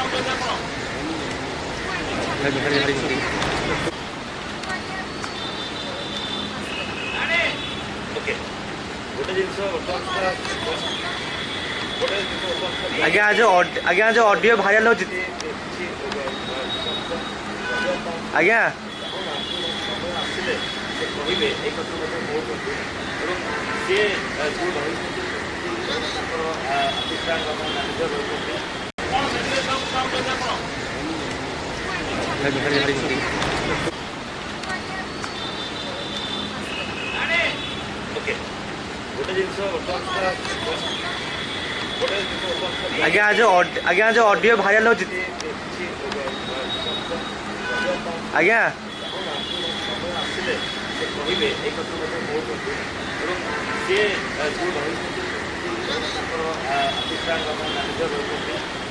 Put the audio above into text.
ଚାହୁଁଛନ୍ତି ଆପଣ? ହରି ହରି ହରି। ଓକେ, ଗୋଟେ ଜିନିଷ ବର୍ତ୍ତମାନ ସୁଦ୍ଧା, ଗୋଟେ ଜିନିଷ ବର୍ତ୍ତମାନ ସୁଦ୍ଧା ଆଜ୍ଞା, ଯୋଉ ଅଡିଓ ଭାଇରାଲ ହଉଛି କିଛି ଆଜ୍ଞା। ଆସିଲେ ସେ କହିବେ, ଏଇ କଥା ମଧ୍ୟ କହୁଛନ୍ତି ଏବଂ ସିଏ ଯେଉଁ ରହିଛନ୍ତି, ତାଙ୍କର ଆସିଷ୍ଟାଣ୍ଟ ବା ମ୍ୟାନେଜର ରହିଛନ୍ତି। କ'ଣ ମେସେଜ ଦେବାକୁ ଚାହୁଁଛନ୍ତି ଆପଣ? ହରି ହରି ହରି ହରି। ଓକେ, ଗୋଟେ ଜିନିଷ ବର୍ତ୍ତମାନ ସୁଦ୍ଧା, ଗୋଟେ ଜିନିଷ ବର୍ତ୍ତମାନ ସୁଦ୍ଧା ଆଜ୍ଞା, ଯୋଉ ଅଡିଓ ଭାଇରାଲ ହଉଛି କିଛି ଆଜ୍ଞା। ଆସିଲେ ସେ କହିବେ, ଏଇ କଥା ମଧ୍ୟ କହୁଛନ୍ତି ଏବଂ ସିଏ ଯେଉଁ ରହିଛନ୍ତି, ତାଙ୍କର ଆସିଷ୍ଟାଣ୍ଟ ବା ମ୍ୟାନେଜର ରହିଛନ୍ତି।